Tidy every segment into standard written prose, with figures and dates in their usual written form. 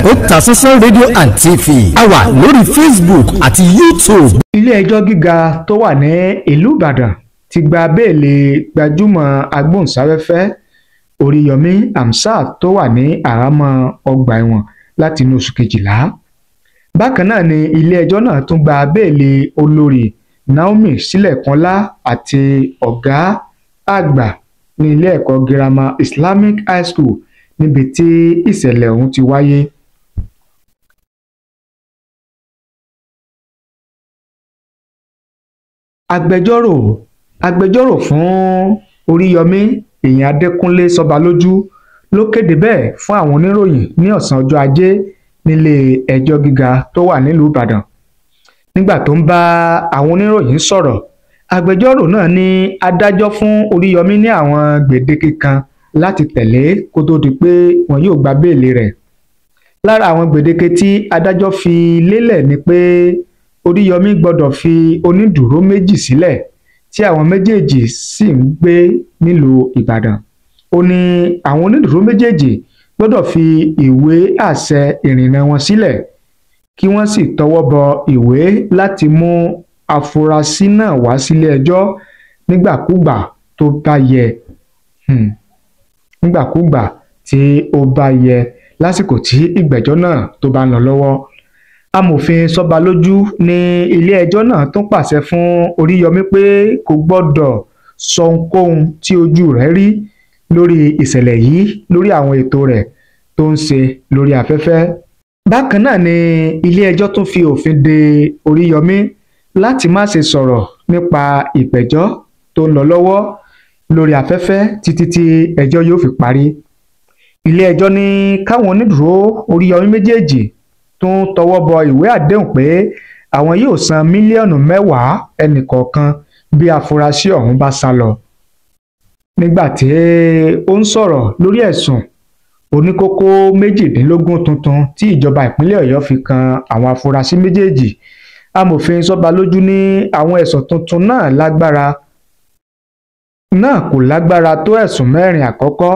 Otasansan rédíò and TV a wà lórí Facebook àti YouTube. Ilé-ẹjọ́ gíga tó wà ní ìlú Ìbàdàn ti gba béèlì gbajúmọ̀ agbóhùnsáfẹ́fẹ́ Oríyọmí Hamzat tó wà ní àhámọ́ ọgbà ẹ̀wọ̀n láti inú oṣù kejìlá. Bákan náà ni ilé-ẹjọ́ náà tún gba béèlì olórí Naomi Sílẹ̀kúnọlá àti ọ̀gá àgbà ní ilé ẹ̀kọ́ girama Islamic High School níbi tí ìṣẹ̀lẹ̀ ọ̀hún ti wáyé. Agbẹjọ́rò fún Oríyọmí ìyẹn Adékúnlé Sọbalójú ló kéde bẹ́ẹ̀ fún àwọn oníròyìn ní ọ̀sán ọjọ́ Ajé nílé ẹjọ́ gíga tó wà nílùú Ìbàdàn. Nígbà tó ń bá àwọn oníròyìn sọ̀rọ̀, agbẹjọ́rò náà ní adájọ́ fún Oríyọmí ní àwọn gbèdéke kan láti tẹ̀lé kó tó di pé wọn yóò gba béèlì rẹ̀. Lára àwọn gbèdéke tí adájọ́ fi lélẹ̀ ni pé Oríyọmí gbọ́dọ̀ fi onídùúró méjì sílẹ̀ tí àwọn méjèèjì sì ń gbé nílùú Ìbàdàn. Ó ní àwọn onídùúró méjèèjì gbọ́dọ̀ fi ìwé àṣẹ ìrìnnà wọn sílẹ̀ kí wọ́n sì tọwọ́ bọ ìwé láti mú afurasí náà wá sílé ẹjọ́ nígbàkúgbà tó bá yẹ nígbàkúgbà tí ó bá yẹ lásìkò tí ìgbẹ́jọ́ náà tó bá ń lọ lọ́wọ́. Amòfin Sọbalójú ní ilé-ẹjọ́ náà tún pàṣẹ fún Oríyọmí pé kò gbọ́dọ̀ sọ ohunkóhun tí ojú rẹ̀ rí lórí ìṣẹ̀lẹ̀ yìí lórí àwọn ètò rẹ̀ tó ń ṣe lórí afẹ́fẹ́. Bákan náà ni ilé-ẹjọ́ tún fi òfin de Oríyọmí láti má ṣe sọ̀rọ̀ nípa ìgbẹ́jọ́ tó ń lọ lọ́wọ́ lórí afẹ́fẹ́ títí tí ẹjọ́ yóò fi parí. Ilé-ẹjọ́ ní káwọn onídùúró Oríyọmí méjèèjì tún tọwọ́ bọ ìwé àdéhùn pé àwọn yóò san mílíọ̀nù 10 ẹnìkọ̀ọ̀kan bí afurasí ọ̀hún bá sá lọ. Nígbà tí ó ń sọ̀rọ̀ lórí ẹ̀sùn oníkókó 18 tuntun tí ìjọba ìpínlẹ̀ Ọ̀yọ́ fi kan àwọn afurasí méjèèjì, amòfin Sọbalójú ní àwọn ẹ̀sùn tuntun náà kò lágbára tó ẹ̀sùn 4 àkọ́kọ́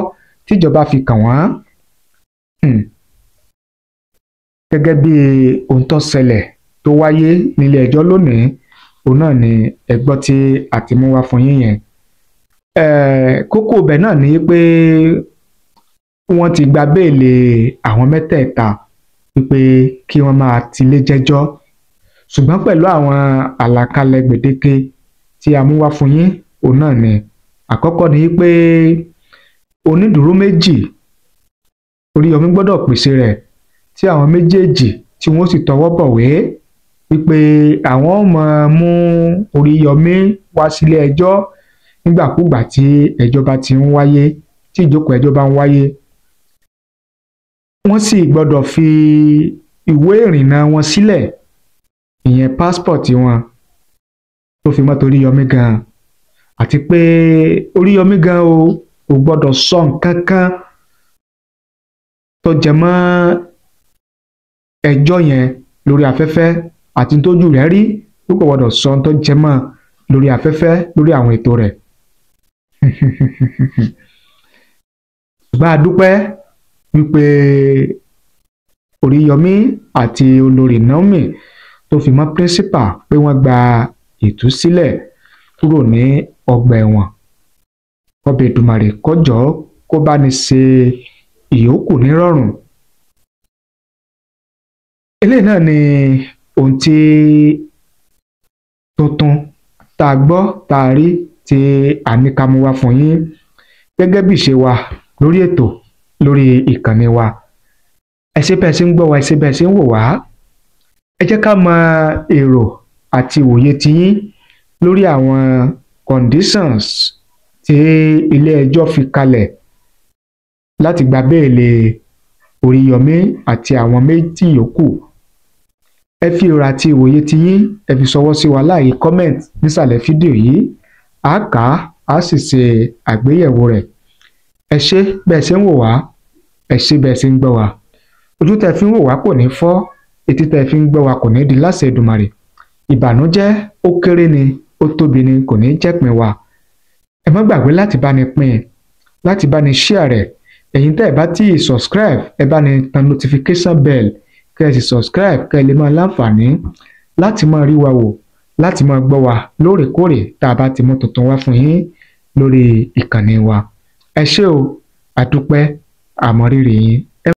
tíjọba fi kàn wọ́n. Gẹ́gẹ́ bí ohun tó ṣẹlẹ̀ tó wáyé nílé ẹjọ́ lónìí, òun náà ni ẹ gbọ́ tí a ti mú wá fún yín yẹn. Kókó ibẹ̀ náà ni pé wọ́n ti gba béèlì àwọn mẹ́tẹ̀ẹ̀ta wípé kí wọ́n máa tilé jẹ́jọ́, ṣùgbọ́n pẹ̀lú àwọn àlàkalẹ̀ gbèdéke tí a mú wá fún yín, òun náà ni àkọ́kọ́ ni pé onídùúró méjì Oríyọmí gbọ́dọ̀ pèsè rẹ̀ tí àwọn méjèèjì tí wọ́n sì tọwọ́ bọ̀wé wípé àwọn máa mú Oríyọmí wá sílé ẹjọ́ nígbàkúgbà tí ẹjọ́ bá ti ń wáyé, tí ìjókòó ẹjọ́ bá ń wáyé. Wọ́n sì gbọ́dọ̀ fi ìwé ìrìnnà wọn sílẹ̀, ìyẹn passport wọn tó fi mọ́ Oríyọmí gan-an, àti pé Oríyọmí gan o kò gbọ́dọ̀ sọ nǹkan kan tó jẹ mọ́ ẹjọ́ yẹn lórí afẹ́fẹ́ àti tójú rẹ̀ rí, ó kò gbọ́dọ̀ sọ tó jẹ mọ́ lórí afẹ́fẹ́ lórí àwọn ètò rẹ̀. Ṣùgbọ́n a dúpẹ́ wípé Oríyọmí àti olórí Naomi tó fi mọ́ píríncípà pé wọ́n gba ìtúsílẹ̀ kúrò ní ọgbà ẹ̀wọ̀n. Ọbẹ̀ Èdùmàrè kọjọ́ kó bá ní ṣe ìyókù nírọ̀rùn. Eléyìí náà ni ohun tí tuntun tá a gbọ́ tá a rí tí a ní ká mú wá fún yín gẹ́gẹ́ bí ìṣe wa lórí ètò lórí ìkànnì wa. Ẹ ṣé bẹ́ẹ̀ ṣe ń gbọ́ wa, ẹ ṣé bẹ́ẹ̀ ṣe ń wò wá. Ẹ jẹ́ ká mọ èrò àti ìwòye tiyín lórí àwọn conditions tí ilé ẹjọ́ fi kalẹ̀ láti gba béèlì Oríyọmí àti àwọn méjì yòókù. Ẹ fi èrò àti ìwòye tiyín ẹ fi ṣọwọ́ sí wa láàyè comment nísàlẹ̀ fídíò yìí, a kà á, a sì ṣe àgbéyẹ̀wò rẹ̀. Ẹ ṣé bẹ́ẹ̀ ṣe ń wò wá, ẹ ṣé bẹ́ẹ̀ ṣe ń gbọ́ wa. Ojú tẹ́ fi ń wò wá kò ní fọ́, etí tẹ́ fi ń gbọ́ wa kò ní di láṣẹ Èdùmàrè. Ìbànújẹ́ ó kéré ni ó tóbi ni kò ní jẹ́pin wa. Ẹ má gbàgbé láti bá ní pín, láti bá ní share rẹ̀ Ẹ̀yin tẹ́ ẹ bá tí ì subscribe, ẹ bá ní tan notification bell kẹ́ ẹ sì subscribe kẹ́ ẹ lè máa láǹfààní láti máa rí wa wò, láti máa gbọ́ wa lóòrèkóòrè tá a bá ti mú tuntun wá fún yín lórí ìkànnì wa. Ẹ ṣé o, àdúpẹ́, àmọrírì yín.